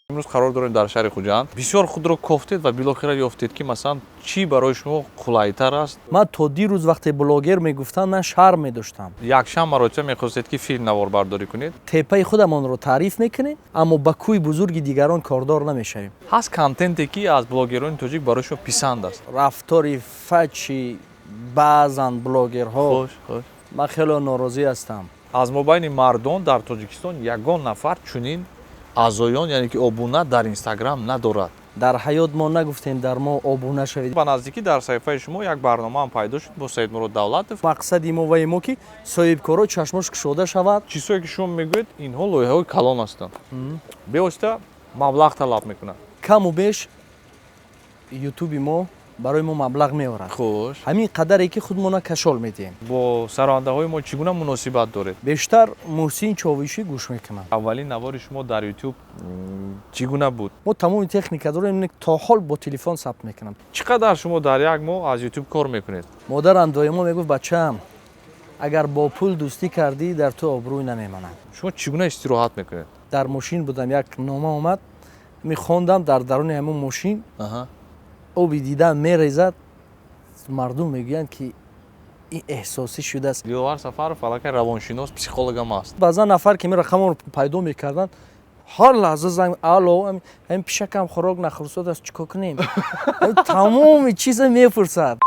Имрӯз қарор дорем дар шаҳри Хуҷанд. Бисёр худро кофтед ва билохира ёфтед, ки масалан, чӣ барои шумо қулайтар аст? Ман то дирӯз, вақте блогер мегуфтанд, ман шарм медоштам. Якшанбе маротиба мехостед, ки филм наворбардорӣ кунед. Теппаи худамонро таъриф мекунем, аммо ба кӯи бузурги дигарон кордор намешавем. Ҳаст контенте, ки аз блогерони тоҷик барои шумо писанд аст? Рафтори фачи баъзан блогерҳо. Хуш, хуш. Ман хеле норозӣ ҳастам. Аз мобайни мардон дар Тоҷикистон ягон нафар чунин аъзоён, яъне ки обуна дар Инстаграм надорад. Дар ҳаёт мо нагуфтем, дар мо обуна шавед. Ба наздикӣ дар саҳифаи шумо як барнома ҳам пайдо шуд бо Саидмурод Давлатов. Мақсади мо ваи мо, ки соҳибкоро чашмош кушода шавад. Чизҳое, ки шумо мегӯед, инҳо лоиҳаҳои калон ҳастанд, бевосита маблағ талаб мекунанд. Каму беш Ютуби мо барои мо маблағ меорад. Ҳамин қадаре, ки худмона кашол медиҳем. Бо сарояндаҳои мо чӣ гуна муносибат доред? Бештар Муҳсин Човишӣ гӯш мекунам. Аввалин навори шумо дар Ютуб чӣ гуна буд? Мо тамоми техника дорем, то ҳол бо телефон сабт мекунам. Чӣ қадар шумо дар як моҳ аз Ютуб кор мекунед? Модарам доимо мегуфт: «Бачаам, агар бо пул дӯстӣ кардӣ, дар ту обрӯй намемонад». Шумо чӣ гуна истироҳат мекунед? Дар мошин будам, як нома омад, мехондам дар даруни ҳамон мошин. Оби дидан мерезад. Мардум мегӯянд, ки ин эҳсосӣ шудааст. Диловар Сафаров аллакай равоншинос, психологам аст. Баъзан нафар, ки рақамонро пайдо мекарданд, ҳар лаҳза занг: «Алло, ҳамин пишакам хӯрок нахӯрсодааст, чӣ кор кунем?» Тамоми чиза мепурсад.